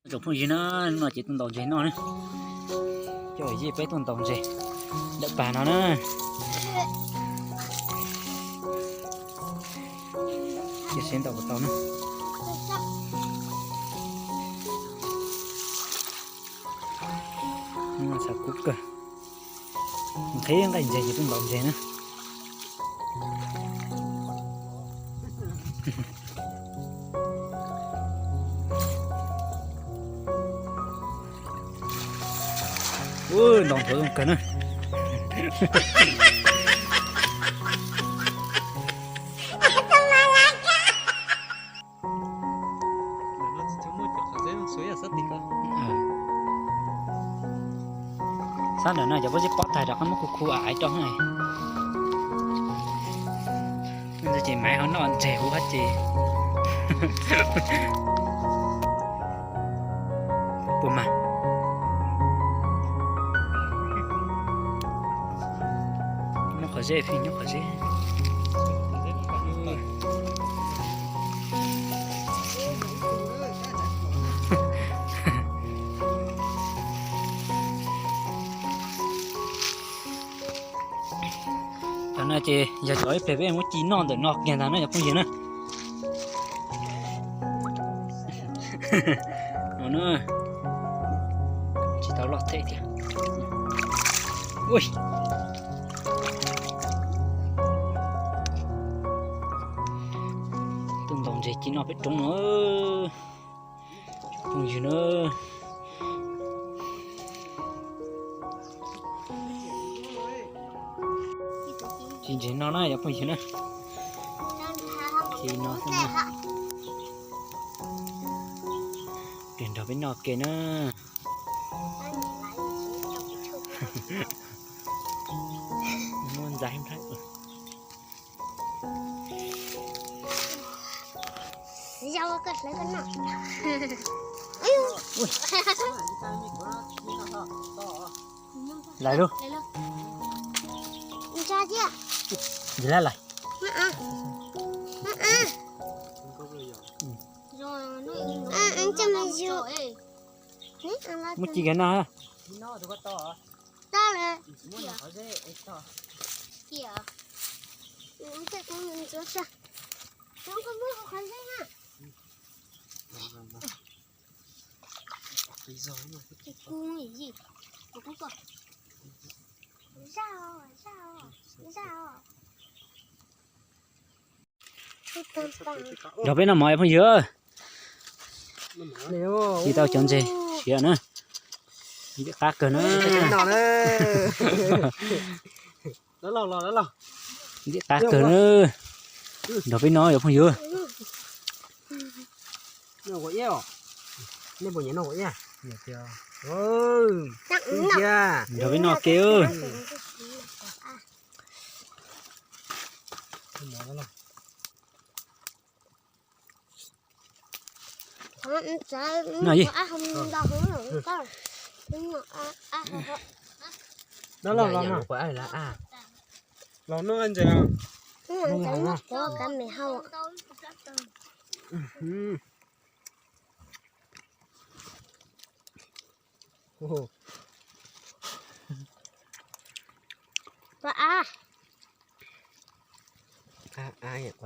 Tsoom phooj ywg na, hnub no ces tuaj ntaus ntses noj na. Coj yij peb tuaj ntaus ntses dawm pag no na. Cia seb ntaus puas tau na. Hnub no xav kub kawg, nqhis nqaij ntses ces tuaj ntaus ntses na. Ua, ntaus nthuav zoo kawg na. Sab ntawm no cov pob zeb pob tag rov qab muab khu khu aiv rau na. Ces maiv ho noj ntses huv hab ces puas mas. Nyob qhov zeb, nyob qhov zeb. Cov no ces yog cov ib pliag peb muab ci noj ntawm no kiag ntag na cov phooj ywg na. No na, tsis tau loj them thiab. Ui, tuaj ntaus ntses ci noj pem roob no. Phooj ywg na, ci ntses no na cov phooj ywg na. Ci no xwb na. Tes nrog peb noj ke na. Muab ntxa nplhaib. Lais lub. Ntsa thiab. Ntsa lais. Muab ci kiag no. Tau lawm. Nrog peb noj mov phooj ywg. Ci tau cov ntses siav na. Ntxim qab kawg na. Ntxim qab kawg na. Nrog peb noj yom phooj ywg. Nrog peb noj ke. Los no, los no.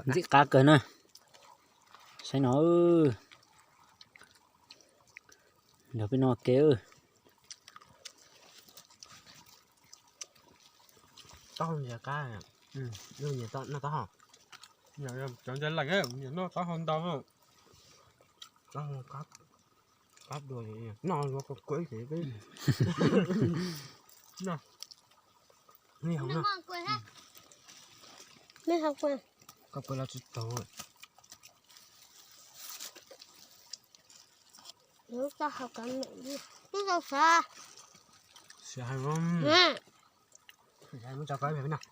Ntxim qab kawg na. Saib no, nrog peb noj ke. Taub hau ntses qab, noj taub hau. Cov ntses lees noj taub hau ntau. Taub hau qab dua, noj kuv kuv ib ces peb noj. Koj kuv los tsis taus. Lub taub hau kav mem, twb tau xav. Xav hais, muab tso koj ib pliag peb noj.